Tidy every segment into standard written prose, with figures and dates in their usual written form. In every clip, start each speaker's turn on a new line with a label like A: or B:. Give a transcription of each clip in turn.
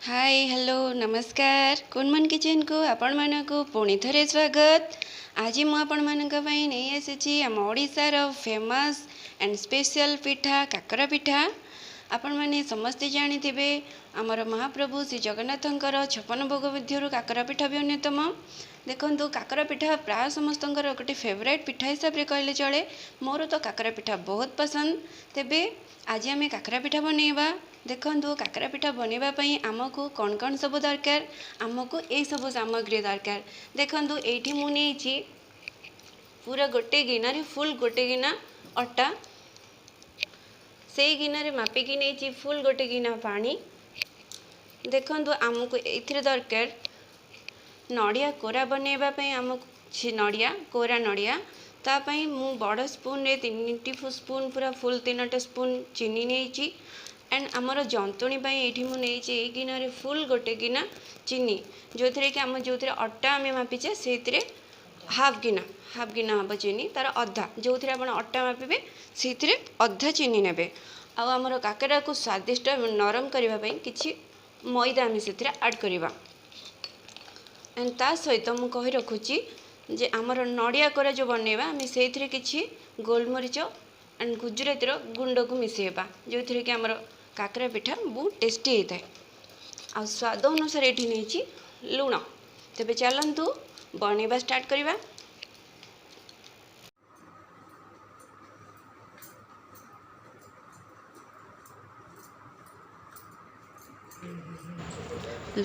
A: ହାଏ, hello, ନମସ୍କାର। କୁନମୁନ୍ କିଚେନ୍କୁ ଆପଣମାନଙ୍କୁ ପୁଣି ଥରେ ସ୍ୱାଗତ। ଆଜି ମୁଁ ଆପଣମାନଙ୍କ ପାଇଁ ନେଇ ଆସିଛି ଆମ ଓଡ଼ିଶାର ଫେମସ୍ ଆଣ୍ଡ ସ୍ପେଶିଆଲ୍ ପିଠା, କାକରା ପିଠା। ଆପଣମାନେ ସମସ୍ତେ ଜାଣିଥିବେ, ଆମର ମହାପ୍ରଭୁ ଶ୍ରୀ ଜଗନ୍ନାଥଙ୍କର 56 ଭୋଗ ମଧ୍ୟରୁ କାକରା ପିଠା ବି ଅନ୍ୟତମ। ଦେଖନ୍ତୁ, କାକରା ପିଠା ପ୍ରାୟ ସମସ୍ତଙ୍କର ଗୋଟେ ଫେଭରାଇଟ୍ ପିଠା ହିସାବରେ କହିଲେ ଚଳେ। ମୋର ତ କାକରା ପିଠା ବହୁତ ପସନ୍ଦ। ତେବେ ଆଜି ଆମେ କାକରା ପିଠା ବନେଇବା। ଦେଖନ୍ତୁ, କାକରା ପିଠା ବନେଇବା ପାଇଁ ଆମକୁ କ'ଣ କ'ଣ ସବୁ ଦରକାର? ଆମକୁ ଏଇସବୁ ସାମଗ୍ରୀ ଦରକାର। ଦେଖନ୍ତୁ, ଏଇଠି ମୁଁ ନେଇଛି ପୁରା ଗୋଟେ ଗିନାରେ ଫୁଲ୍ ଗୋଟେ ଗିନା ଅଟା, ସେଇ ଗିନାରେ ମାପିକି ନେଇଛି ଫୁଲ୍ ଗୋଟେ ଗିନା ପାଣି। ଦେଖନ୍ତୁ, ଆମକୁ ଏଇଥିରେ ଦରକାର ନଡ଼ିଆ କୋରା ବନେଇବା ପାଇଁ ଆମକୁ କିଛି ନଡ଼ିଆ, କୋରା ନଡ଼ିଆ। ତା ପାଇଁ ମୁଁ ବଡ଼ ସ୍ପୁନ୍ରେ 3ଟି ସ୍ପୁନ୍, ପୁରା ଫୁଲ୍ 3ଟା ସ୍ପୁନ୍ ଚିନି ନେଇଛି। ଆଣ୍ଡ ଆମର ଜନ୍ତୁଣୀ ପାଇଁ ଏଇଠି ମୁଁ ନେଇଛି ଏଇ ଗିନାରେ ଫୁଲ୍ ଗୋଟେ ଗିନା ଚିନି, ଯେଉଁଥିରେ କି ଆମ ଯେଉଁଥିରେ ଅଟା ଆମେ ମାପିଛେ ସେଇଥିରେ ହାଫ୍ ଗିନା, ହାଫ୍ ଗିନା ହେବ ଚିନି, ତା'ର ଅଧା। ଯେଉଁଥିରେ ଆପଣ ଅଟା ମାପିବେ ସେଇଥିରେ ଅଧା ଚିନି ନେବେ। ଆଉ ଆମର କାକରାକୁ ସ୍ୱାଦିଷ୍ଟ ଏବଂ ନରମ କରିବା ପାଇଁ କିଛି ମଇଦା ଆମେ ସେଥିରେ ଆଡ଼୍ କରିବା। ଆଣ୍ଡ ତା ସହିତ ମୁଁ କହି ରଖୁଛି ଯେ ଆମର ନଡ଼ିଆ କୋରା ଯେଉଁ ବନେଇବା, ଆମେ ସେଇଥିରେ କିଛି ଗୋଲମରିଚ ଆଣ୍ଡ ଗୁଜୁରାତିର ଗୁଣ୍ଡକୁ ମିଶାଇବା, ଯେଉଁଥିରେ କି ଆମର କାକରା ପିଠା ବହୁତ ଟେଷ୍ଟି ହେଇଥାଏ। ଆଉ ସ୍ୱାଦ ଅନୁସାରେ ଏଠି ନେଇଛି ଲୁଣ। ତେବେ ଚାଲନ୍ତୁ ବନେଇବା ଷ୍ଟାର୍ଟ କରିବା।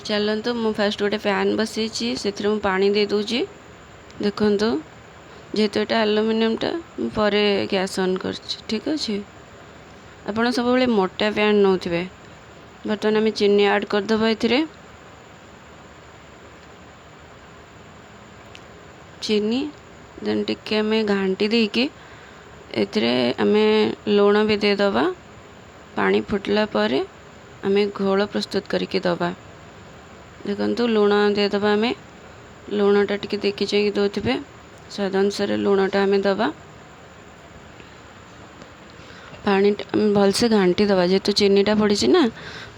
A: ଚାଲନ୍ତୁ, ମୁଁ ଫାଷ୍ଟ ଗୋଟେ ପ୍ୟାନ୍ ବସେଇଛି, ସେଥିରେ ମୁଁ ପାଣି ଦେଇଦେଉଛି। ଦେଖନ୍ତୁ, ଯେହେତୁ ଏଇଟା ଆଲୁମିନିୟମଟା, ମୁଁ ପରେ ଗ୍ୟାସ୍ ଅନ୍ କରିଛି। ଠିକ୍ ଅଛି, ଆପଣ ସବୁବେଳେ ମୋଟା ପ୍ୟାନ୍ ନେଉଥିବେ। ବର୍ତ୍ତମାନ ଆମେ ଚିନି ଆଡ଼୍ କରିଦେବା ଏଥିରେ। ଚିନି ଦେନ୍ ଟିକେ ଆମେ ଘାଣ୍ଟି ଦେଇକି ଏଥିରେ ଆମେ ଲୁଣ ବି ଦେଇଦେବା। ପାଣି ଫୁଟିଲା ପରେ ଆମେ ଘୋଳ ପ୍ରସ୍ତୁତ କରିକି ଦେବା। ଦେଖନ୍ତୁ, ଲୁଣ ଦେଇଦେବା ଆମେ। ଲୁଣଟା ଟିକେ ଦେଖି ଚାହିଁକି ଦେଉଥିବେ, ସ୍ୱାଦ ଅନୁସାରେ ଲୁଣଟା ଆମେ ଦେବା। ପାଣିଟା ଆମେ ଭଲସେ ଘାଣ୍ଟି ଦେବା, ଯେହେତୁ ଚିନିଟା ପଡ଼ିଛି ନା,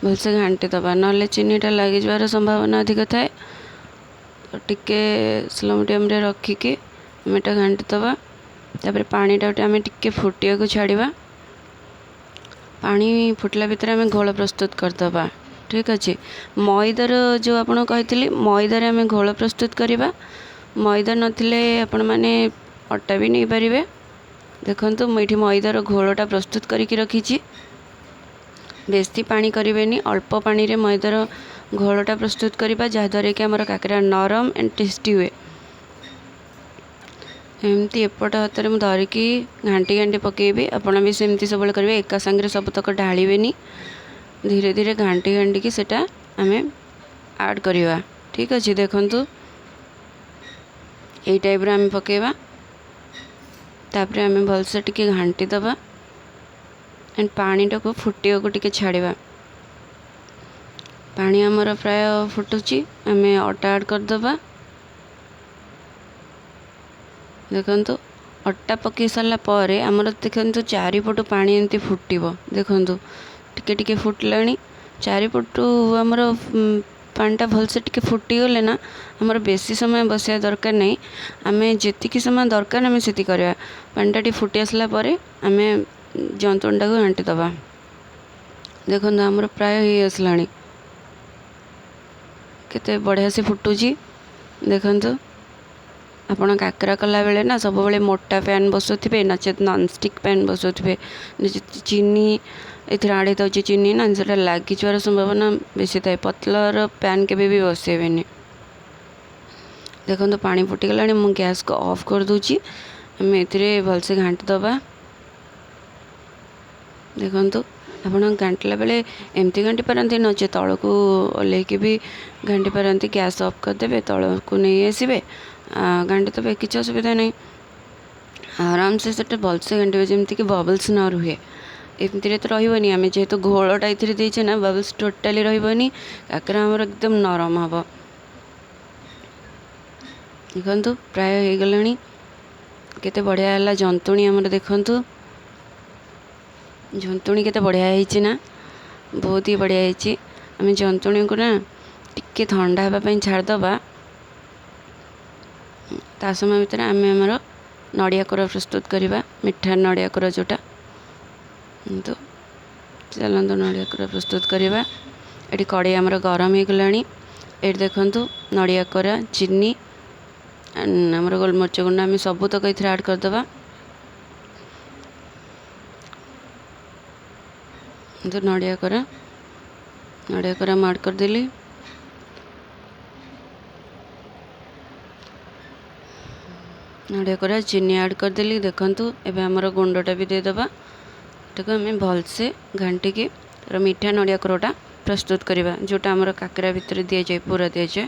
A: ଭଲସେ ଘାଣ୍ଟି ଦେବା, ନହେଲେ ଚିନିଟା ଲାଗିଯିବାର ସମ୍ଭାବନା ଅଧିକ ଥାଏ। ତ ଟିକେ ସ୍ଲୋ ମିଡ଼ିୟମରେ ରଖିକି ଆମେ ଏଇଟା ଘାଣ୍ଟି ଦେବା। ତାପରେ ପାଣିଟା ଆମେ ଟିକେ ଫୁଟିବାକୁ ଛାଡ଼ିବା। ପାଣି ଫୁଟିଲା ଭିତରେ ଆମେ ଘୋଳ ପ୍ରସ୍ତୁତ କରିଦେବା। ଠିକ୍ ଅଛି, ମଇଦାର ଯେଉଁ ଆପଣ କହିଥିଲି, ମଇଦାରେ ଆମେ ଘୋଳ ପ୍ରସ୍ତୁତ କରିବା। ମଇଦା ନଥିଲେ ଆପଣମାନେ ଅଟା ବି ନେଇପାରିବେ। ଦେଖନ୍ତୁ, ମୁଁ ଏଇଠି ମଇଦାର ଘୋଳଟା ପ୍ରସ୍ତୁତ କରିକି ରଖିଛି। ବେଶୀ ପାଣି କରିବେନି, ଅଳ୍ପ ପାଣିରେ ମଇଦାର ଘୋଳଟା ପ୍ରସ୍ତୁତ କରିବା, ଯାହାଦ୍ୱାରା କି ଆମର କାକରା ନରମ ଆଣ୍ଡ ଟେଷ୍ଟି ହୁଏ। ଏମିତି ଏପଟ ହାତରେ ମୁଁ ଧରିକି ଘାଣ୍ଟି ଘାଣ୍ଟି ପକାଇବି। ଆପଣ ବି ସେମିତି ସବୁବେଳେ କରିବେ, ଏକା ସାଙ୍ଗରେ ସବୁତକ ଢାଳିବେନି। ଧୀରେ ଧୀରେ ଘାଣ୍ଟି ଘାଣ୍ଟିକି ସେଇଟା ଆମେ ଆଡ଼୍ କରିବା। ଠିକ୍ ଅଛି, ଦେଖନ୍ତୁ, ଏଇ ଟାଇପ୍ର ଆମେ ପକାଇବା। ତାପରେ ଆମେ ଭଲସେ ଟିକେ ଘାଣ୍ଟି ଦେବା ଆଣ୍ଡ ପାଣିଟାକୁ ଫୁଟିବାକୁ ଟିକେ ଛାଡ଼ିବା। ପାଣି ଆମର ପ୍ରାୟ ଫୁଟୁଛି, ଆମେ ଅଟା ଆଡ଼୍ କରିଦେବା। ଦେଖନ୍ତୁ, ଅଟା ପକାଇ ସାରିଲା ପରେ ଆମର ଦେଖନ୍ତୁ ଚାରିପଟୁ ପାଣି ଏମିତି ଫୁଟିବ। ଦେଖନ୍ତୁ, ଟିକେ ଟିକେ ଫୁଟିଲାଣି ଚାରିପଟୁ। ଆମର ପାଣିଟା ଭଲସେ ଟିକେ ଫୁଟିଗଲେ ନା, ଆମର ବେଶୀ ସମୟ ବସିବା ଦରକାର ନାହିଁ। ଆମେ ଯେତିକି ସମୟ ଦରକାର ଆମେ ସେତିକି କରିବା। ପାଣିଟା ଟିକେ ଫୁଟି ଆସିଲା ପରେ ଆମେ ଜନ୍ତୁଣିଟାକୁ ଘାଣ୍ଟି ଦେବା। ଦେଖନ୍ତୁ, ଆମର ପ୍ରାୟ ହେଇ ଆସିଲାଣି, କେତେ ବଢ଼ିଆ ସେ ଫୁଟୁଛି। ଦେଖନ୍ତୁ, ଆପଣ କାକରା କଲାବେଳେ ନା ସବୁବେଳେ ମୋଟା ପ୍ୟାନ୍ ବସାଉଥିବେ, ନଚେତ୍ ନନ୍ଷ୍ଟିକ୍ ପ୍ୟାନ୍ ବସାଉଥିବେ। ଚିନି ଏଥିରେ ଆଡ଼୍ ହେଇଥାଉଛି, ଚିନି ନା, ସେଇଟା ଲାଗିଯିବାର ସମ୍ଭାବନା ବେଶୀ ଥାଏ। ପତଳାର ପ୍ୟାନ୍ କେବେ ବି ବସେଇବେନି। ଦେଖନ୍ତୁ, ପାଣି ଫୁଟିଗଲାଣି, ମୁଁ ଗ୍ୟାସ୍କୁ ଅଫ୍ କରିଦେଉଛି। ଆମେ ଏଥିରେ ଭଲସେ ଘାଣ୍ଟି ଦେବା। ଦେଖନ୍ତୁ, ଆପଣ ଘାଣ୍ଟିଲା ବେଳେ ଏମିତି ଘାଣ୍ଟି ପାରନ୍ତି, ନଚେତ୍ ତଳକୁ ଓହ୍ଲେଇକି ବି ଘାଣ୍ଟି ପାରନ୍ତି। ଗ୍ୟାସ୍ ଅଫ୍ କରିଦେବେ, ତଳକୁ ନେଇ ଆସିବେ, ଘାଣ୍ଟି ଦେବେ, କିଛି ଅସୁବିଧା ନାହିଁ। ଆରାମସେ ସେଟା ଭଲସେ ଘାଣ୍ଟିବେ, ଯେମିତିକି ବବଲ୍ସ ନ ରୁହେ। ଏମିତିରେ ତ ରହିବନି, ଆମେ ଯେହେତୁ ଘୋଳଟା ଏଥିରେ ଦେଇଛେ ନା, ବବଲ୍ସ ଟୋଟାଲି ରହିବନି। କାକରା ଆମର ଏକଦମ ନରମ ହେବ। ଦେଖନ୍ତୁ, ପ୍ରାୟ ହେଇଗଲାଣି, କେତେ ବଢ଼ିଆ ହେଲା ଜନ୍ତୁଣି ଆମର। ଦେଖନ୍ତୁ, ଜନ୍ତୁଣି କେତେ ବଢ଼ିଆ ହେଇଛି ନା, ବହୁତ ହି ବଢ଼ିଆ ହେଇଛି। ଆମେ ଜନ୍ତୁଣୀକୁ ନା ଟିକେ ଥଣ୍ଡା ହେବା ପାଇଁ ଛାଡ଼ିଦେବା। ତା ସମୟ ଭିତରେ ଆମେ ଆମର ନଡ଼ିଆ କୋରା ପ୍ରସ୍ତୁତ କରିବା, ମିଠା ନଡ଼ିଆ କୋରା ଯେଉଁଟା। କିନ୍ତୁ ଚାଲନ୍ତୁ ନଡ଼ିଆ କୋରା ପ୍ରସ୍ତୁତ କରିବା। ଏଠି କଡ଼େଇ ଆମର ଗରମ ହେଇଗଲାଣି। ଏଠି ଦେଖନ୍ତୁ ନଡ଼ିଆ କୋରା, ଚିନି, ଆମର ଗୋଲମରିଚ ଗୁଣ୍ଡ, ଆମେ ସବୁତକ ଏଥିରେ ଆଡ଼୍ କରିଦେବା। କିନ୍ତୁ ନଡ଼ିଆ କୋରା, ନଡ଼ିଆ କୋରା ମୁଁ ଆଡ଼୍ କରିଦେଲି। ନଡ଼ିଆ କୋରା, ଚିନି ଆଡ଼୍ କରିଦେଲି। ଦେଖନ୍ତୁ ଏବେ ଆମର ଗୁଣ୍ଡଟା ବି ଦେଇଦେବା। ଏଟାକୁ ଆମେ ଭଲସେ ଘାଣ୍ଟିକି ତାର ମିଠା ନଡ଼ିଆ କୋରାଟା ପ୍ରସ୍ତୁତ କରିବା, ଯେଉଁଟା ଆମର କାକରା ଭିତରେ ଦିଆଯାଏ, ପୁର ଦିଆଯାଏ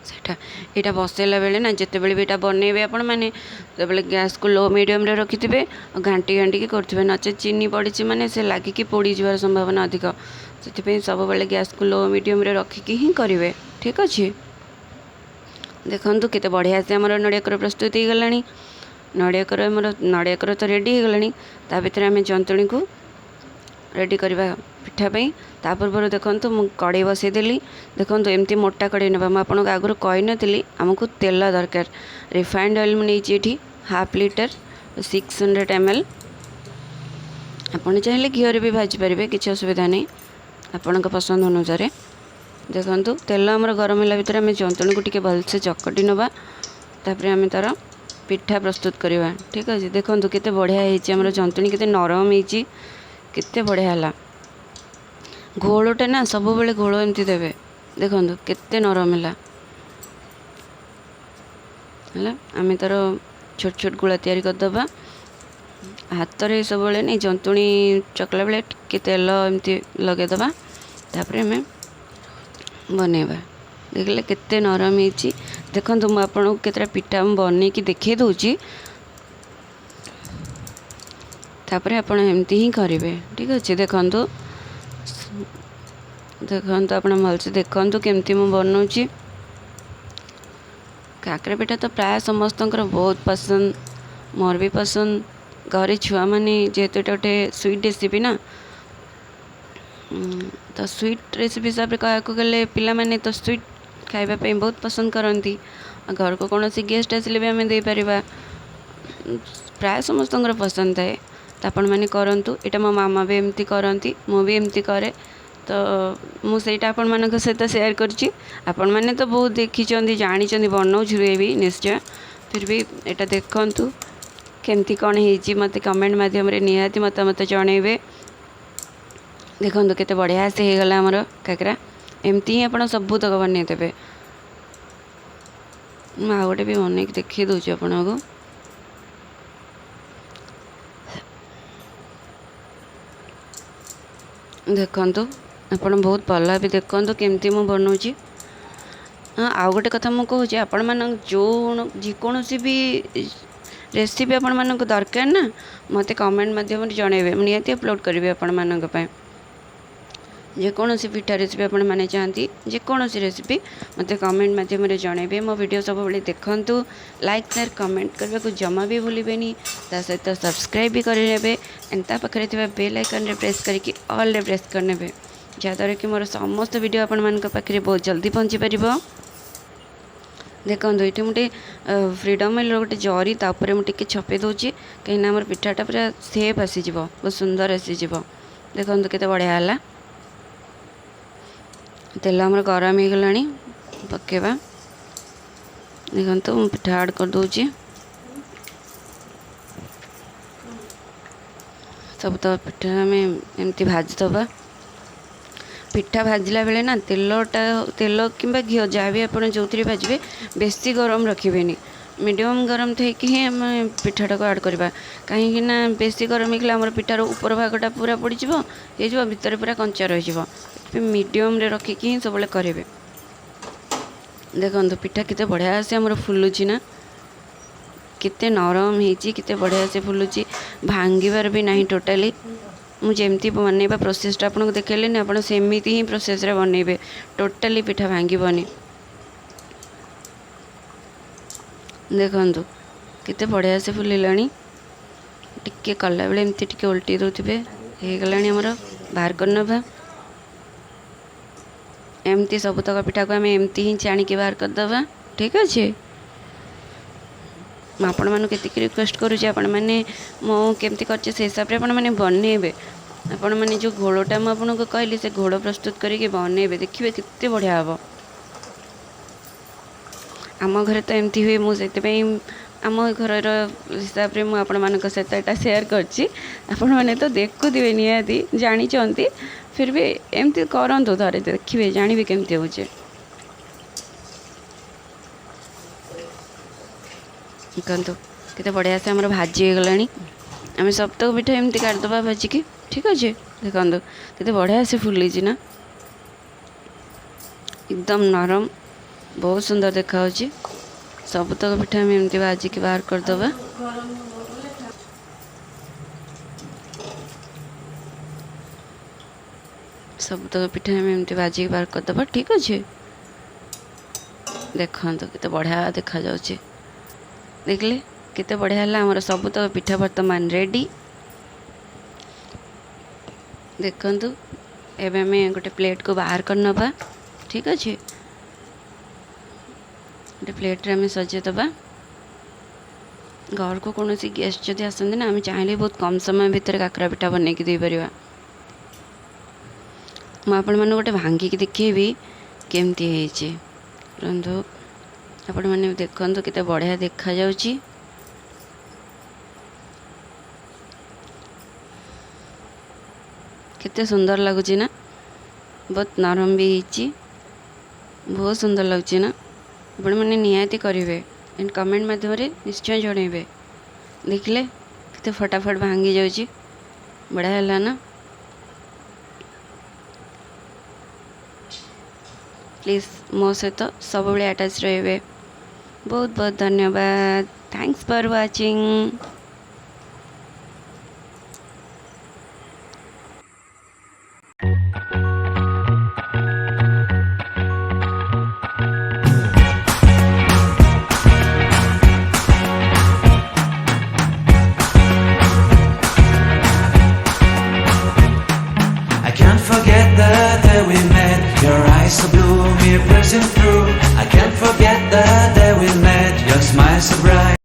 A: ସେଇଟା। ଏଇଟା ବସେଇଲା ବେଳେ ନା, ଯେତେବେଳେ ବି ଏଇଟା ବନେଇବେ ଆପଣମାନେ, ସେତେବେଳେ ଗ୍ୟାସ୍କୁ ଲୋ ମିଡ଼ିୟମ୍ରେ ରଖିଥିବେ ଆଉ ଘାଣ୍ଟି ଘାଣ୍ଟିକି କରୁଥିବେ, ନଚେତ୍ ଚିନି ପଡ଼ିଛି ମାନେ ସେ ଲାଗିକି ପୋଡ଼ିଯିବାର ସମ୍ଭାବନା ଅଧିକ। ସେଥିପାଇଁ ସବୁବେଳେ ଗ୍ୟାସ୍କୁ ଲୋ ମିଡ଼ିୟମ୍ରେ ରଖିକି ହିଁ କରିବେ, ଠିକ୍ ଅଛି? ଦେଖନ୍ତୁ କେତେ ବଢ଼ିଆ ସେ ଆମର ନଡ଼ିଆ କୋରା ପ୍ରସ୍ତୁତ ହେଇଗଲାଣି। ନଡ଼ିଆ କୋରା ଆମର, ନଡ଼ିଆ କୋରା ତ ରେଡ଼ି ହେଇଗଲାଣି। ତା ଭିତରେ ଆମେ ଜନ୍ତୁଣୀକୁ ରେଡ଼ି କରିବା ପିଠା ପାଇଁ। ତା ପୂର୍ବରୁ ଦେଖନ୍ତୁ ମୁଁ କଡ଼େଇ ବସେଇଦେଲି। ଦେଖନ୍ତୁ ଏମିତି ମୋଟା କଡ଼େଇ ନେବା, ମୁଁ ଆପଣଙ୍କୁ ଆଗରୁ କହିନଥିଲି। ଆମକୁ ତେଲ ଦରକାର, ରିଫାଇଣ୍ଡ ଅଏଲ୍ ମୁଁ ନେଇଛି ଏଠି ହାଫ୍ ଲିଟର, 600 ଏମ୍ ଏଲ୍। ଆପଣ ଚାହିଁଲେ ଘିଅରେ ବି ଭାଜିପାରିବେ, କିଛି ଅସୁବିଧା ନାହିଁ, ଆପଣଙ୍କ ପସନ୍ଦ ଅନୁସାରେ। ଦେଖନ୍ତୁ ତେଲ ଆମର ଗରମ ହେଲା ଭିତରେ ଆମେ ଜନ୍ତୁଣୀକୁ ଟିକେ ଭଲସେ ଚକଟି ନେବା, ତାପରେ ଆମେ ତା'ର ପିଠା ପ୍ରସ୍ତୁତ କରିବା, ଠିକ୍ ଅଛି? ଦେଖନ୍ତୁ କେତେ ବଢ଼ିଆ ହେଇଛି ଆମର ଜନ୍ତୁଣୀ, କେତେ ନରମ ହେଇଛି, କେତେ ବଢ଼ିଆ ହେଲା। ଘୋଳଟା ନା ସବୁବେଳେ ଘୋଳ ଏମିତି ଦେବେ। ଦେଖନ୍ତୁ କେତେ ନରମ ହେଲା। ହେଲା, ଆମେ ତା'ର ଛୋଟ ଛୋଟ ଗୁଳା ତିଆରି କରିଦେବା ହାତରେ। ସବୁବେଳେ ନାଇଁ ଜନ୍ତୁଣୀ ଚକଲା ବେଳେ ଟିକେ ତେଲ ଏମିତି ଲଗାଇଦେବା, ତାପରେ ଆମେ ବନେଇବା। ଦେଖିଲେ କେତେ ନରମ ହେଇଛି। ଦେଖନ୍ତୁ ମୁଁ ଆପଣଙ୍କୁ କେତେଟା ପିଠା ମୁଁ ବନେଇକି ଦେଖାଇ ଦେଉଛି, ତାପରେ ଆପଣ ଏମିତି ହିଁ କରିବେ, ଠିକ୍ ଅଛି? ଦେଖନ୍ତୁ, ଦେଖନ୍ତୁ, ଆପଣ ଭଲସେ ଦେଖନ୍ତୁ କେମିତି ମୁଁ ବନଉଛି। କାକରା ପିଠା ତ ପ୍ରାୟ ସମସ୍ତଙ୍କର ବହୁତ ପସନ୍ଦ, ମୋର ବି ପସନ୍ଦ। ଘରେ ଛୁଆମାନେ, ଯେହେତୁ ଏଇଟା ଗୋଟେ ସୁଇଟ୍ ରେସିପି ନା, ତ ସୁଇଟ୍ ରେସିପି ହିସାବରେ କହିବାକୁ ଗଲେ ପିଲାମାନେ ତ ସୁଇଟ୍ ଖାଇବା ପାଇଁ ବହୁତ ପସନ୍ଦ କରନ୍ତି। ଆଉ ଘରକୁ କୌଣସି ଗେଷ୍ଟ ଆସିଲେ ବି ଆମେ ଦେଇପାରିବା। ପ୍ରାୟ ସମସ୍ତଙ୍କର ପସନ୍ଦ ଥାଏ, ତ ଆପଣମାନେ କରନ୍ତୁ ଏଇଟା। ମୋ ମାମା ବି ଏମିତି କରନ୍ତି, ମୁଁ ବି ଏମିତି କରେ, ତ ମୁଁ ସେଇଟା ଆପଣମାନଙ୍କ ସହିତ ସେୟାର କରୁଛି। ଆପଣମାନେ ତ ବହୁତ ଦେଖିଛନ୍ତି, ଜାଣିଛନ୍ତି, ବନଉଥିବେ ବି ନିଶ୍ଚୟ। ଫିର୍ ବି ଏଇଟା ଦେଖନ୍ତୁ କେମିତି କ'ଣ ହେଇଛି, ମୋତେ କମେଣ୍ଟ ମାଧ୍ୟମରେ ନିହାତି ମତାମତ ଜଣେଇବେ। ଦେଖନ୍ତୁ କେତେ ବଢ଼ିଆ ସେ ହେଇଗଲା ଆମର କାକରା। ଏମିତି ହିଁ ଆପଣ ସବୁତକ ବନେଇଦେବେ। ମୁଁ ଆଉ ଗୋଟେ ବି ବନେଇକି ଦେଖେଇ ଦେଉଛି ଆପଣଙ୍କୁ। ଦେଖନ୍ତୁ ଆପଣ ବହୁତ ଭଲ ଭାବେ ଦେଖନ୍ତୁ କେମିତି ମୁଁ ବନଉଛି। ହଁ, ଆଉ ଗୋଟେ କଥା ମୁଁ କହୁଛି, ଆପଣମାନଙ୍କ ଯେଉଁ ଯେକୌଣସି ବି ରେସିପି ଆପଣମାନଙ୍କୁ ଦରକାର ନା, ମୋତେ କମେଣ୍ଟ ମାଧ୍ୟମରେ ଜଣାଇବେ, ମୁଁ ନିହାତି ଅପଲୋଡ଼ କରିବି ଆପଣମାନଙ୍କ ପାଇଁ। ଯେକୌଣସି ପିଠା ରେସିପି ଆପଣମାନେ ଚାହାନ୍ତି, ଯେକୌଣସି ରେସିପି ମୋତେ କମେଣ୍ଟ ମାଧ୍ୟମରେ ଜଣାଇବେ। ମୋ ଭିଡ଼ିଓ ସବୁବେଳେ ଦେଖନ୍ତୁ, ଲାଇକ୍, ସେୟାର, କମେଣ୍ଟ କରିବାକୁ ଜମା ବି ଭୁଲିବେନି। ତା ସହିତ ସବସ୍କ୍ରାଇବ୍ ବି କରିନେବେ ଆଣ୍ଡ ତା ପାଖରେ ଥିବା ବେଲ୍ ଆଇକନ୍ରେ ପ୍ରେସ୍ କରିକି ଅଲ୍ରେ ପ୍ରେସ୍ କରିନେବେ, ଯାହାଦ୍ୱାରା କି ମୋର ସମସ୍ତ ଭିଡ଼ିଓ ଆପଣମାନଙ୍କ ପାଖରେ ବହୁତ ଜଲ୍ଦି ପହଞ୍ଚିପାରିବ। ଦେଖନ୍ତୁ ଏଇଠି ମୁଁ ଟିକେ ଫ୍ରିଡ଼ମ୍ ଅଏଲ୍ର ଗୋଟେ ଜରି ତା ଉପରେ ମୁଁ ଟିକେ ଛପେଇ ଦେଉଛି, କାହିଁକିନା ଆମର ପିଠାଟା ପୁରା ସେପ୍ ଆସିଯିବ, ବହୁତ ସୁନ୍ଦର ଆସିଯିବ। ଦେଖନ୍ତୁ କେତେ ବଢ଼ିଆ ହେଲା। ତେଲ ଆମର ଗରମ ହେଇଗଲାଣି, ପକାଇବା। ଦେଖନ୍ତୁ ମୁଁ ପିଠା ଆଡ଼୍ କରିଦେଉଛି। ସବୁ ତ ପିଠା ଆମେ ଏମିତି ଭାଜିଦେବା। ପିଠା ଭାଜିଲା ବେଳେ ନା ତେଲଟା, ତେଲ କିମ୍ବା ଘିଅ ଯାହା ବି ଆପଣ ଯେଉଁଥିରେ ଭାଜିବେ, ବେଶୀ ଗରମ ରଖିବେନି। ମିଡ଼ିୟମ୍ ଗରମ ଥାଇକି ହିଁ ଆମେ ପିଠାଟାକୁ ଆଡ଼୍ କରିବା, କାହିଁକି ନା ବେଶୀ ଗରମ ହେଇଗଲେ ଆମର ପିଠାର ଉପର ଭାଗଟା ପୁରା ପୋଡ଼ିଯିବ ହେଇଯିବ, ଭିତରେ ପୁରା କଞ୍ଚା ରହିଯିବ। ସେଥିପାଇଁ ମିଡ଼ିୟମ୍ରେ ରଖିକି ହିଁ ସବୁବେଳେ କରିବେ। ଦେଖନ୍ତୁ ପିଠା କେତେ ବଢ଼ିଆ ସେ ଆମର ଫୁଲୁଛି ନା, କେତେ ନରମ ହେଇଛି, କେତେ ବଢ଼ିଆ ସେ ଫୁଲୁଛି, ଭାଙ୍ଗିବାର ବି ନାହିଁ ଟୋଟାଲି। ମୁଁ ଯେମିତି ବନେଇବା ପ୍ରୋସେସ୍ଟା ଆପଣଙ୍କୁ ଦେଖେଇଲିନି, ଆପଣ ସେମିତି ହିଁ ପ୍ରୋସେସ୍ରେ ବନେଇବେ, ଟୋଟାଲି ପିଠା ଭାଙ୍ଗିବନି। ଦେଖନ୍ତୁ କେତେ ବଢ଼ିଆ ସେ ଫୁଲିଲାଣି। ଟିକେ କଲାବେଳେ ଏମିତି ଟିକେ ଓଲଟେଇ ଦେଉଥିବେ। ହେଇଗଲାଣି ଆମର, ବାହାର କରିନେବା। ଏମିତି ସବୁତକ ପିଠାକୁ ଆମେ ଏମିତି ହିଁ ଛାଣିକି ବାହାର କରିଦେବା, ଠିକ୍ ଅଛି। ମୁଁ ଆପଣମାନଙ୍କୁ ଏତିକି ରିକ୍ୱେଷ୍ଟ କରୁଛି, ଆପଣମାନେ ମୁଁ କେମିତି କରିଛି ସେ ହିସାବରେ ଆପଣମାନେ ବନେଇବେ। ଆପଣମାନେ ଯେଉଁ ଘୋଳଟା ମୁଁ ଆପଣଙ୍କୁ କହିଲି, ସେ ଘୋଳ ପ୍ରସ୍ତୁତ କରିକି ବନେଇବେ, ଦେଖିବେ କେତେ ବଢ଼ିଆ ହେବ। ଆମ ଘରେ ତ ଏମିତି ହୁଏ, ମୁଁ ସେଥିପାଇଁ ଆମ ଘରର ହିସାବରେ ମୁଁ ଆପଣମାନଙ୍କ ସହିତ ଏଇଟା ସେୟାର କରିଛି। ଆପଣମାନେ ତ ଦେଖୁଥିବେ, ନିହାତି ଜାଣିଛନ୍ତି, ଫିର୍ ବି ଏମିତି କରନ୍ତୁ ଥରେ, ଦେଖିବେ ଜାଣିବେ କେମିତି ହେଉଛି। ଦେଖନ୍ତୁ କେତେ ବଢ଼ିଆ ସେ ଆମର ଭାଜି ହେଇଗଲାଣି। ଆମେ ସବୁତକ ପିଠା ଏମିତି କାଟିଦେବା ଭାଜିକି, ଠିକ୍ ଅଛି। ଦେଖନ୍ତୁ କେତେ ବଢ଼ିଆ ସେ ଫୁଲିଛି ନା, ଏକଦମ ନରମ, ବହୁତ ସୁନ୍ଦର ଦେଖାହେଉଛି। ସବୁତକ ପିଠା ଆମେ ଏମିତି ଭାଜିକି ବାହାର କରିଦେବା। ସବୁତକ ପିଠା ଆମେ ଏମିତି ଭାଜିକି ବାହାର କରିଦେବା, ଠିକ୍ ଅଛି। ଦେଖନ୍ତୁ କେତେ ବଢ଼ିଆ ଦେଖାଯାଉଛି, ଦେଖିଲେ କେତେ ବଢ଼ିଆ ହେଲା ଆମର ସବୁତକ ପିଠା ବର୍ତ୍ତମାନ ରେଡ଼ି। ଦେଖନ୍ତୁ ଏବେ ଆମେ ଗୋଟେ ପ୍ଲେଟ୍କୁ ବାହାର କରିନେବା, ଠିକ୍ ଅଛି। ଗୋଟେ ପ୍ଲେଟ୍ରେ ଆମେ ସଜେଇଦେବା। ଘରକୁ କୌଣସି ଗେଷ୍ଟ ଯଦି ଆସନ୍ତି ନା, ଆମେ ଚାହିଁଲେ ବହୁତ କମ୍ ସମୟ ଭିତରେ କାକରା ପିଠା ବନେଇକି ଦେଇପାରିବା। ମୁଁ ଆପଣମାନଙ୍କୁ ଗୋଟେ ଭାଙ୍ଗିକି ଦେଖେଇବି କେମିତି ହେଇଛି। ରୁହନ୍ତୁ, ଆପଣମାନେ ଦେଖନ୍ତୁ କେତେ ବଢ଼ିଆ ଦେଖାଯାଉଛି। କେତେ ସୁନ୍ଦର ଲାଗୁଛି ନା, ବହୁତ ନରମ ବି ହେଇଛି, ବହୁତ ସୁନ୍ଦର ଲାଗୁଛି ନା। ଆପଣମାନେ ନିହାତି କରିବେ ଆଣ୍ଡ କମେଣ୍ଟ ମାଧ୍ୟମରେ ନିଶ୍ଚୟ ଜଣାଇବେ। ଦେଖିଲେ କେତେ ଫଟାଫଟ ଭାଙ୍ଗି ଯାଉଛି, ବଢ଼ିଆ ହେଲା ନା। ପ୍ଲିଜ୍ ମୋ ସହିତ ସବୁବେଳେ ଆଟାଚ୍ ରହିବେ। ବହୁତ ବହୁତ ଧନ୍ୟବାଦ। Thanks for watching.
B: I can't forget the day we met. Your eyes so blue, me piercing through. I can't forget the day we met. Your smile so bright.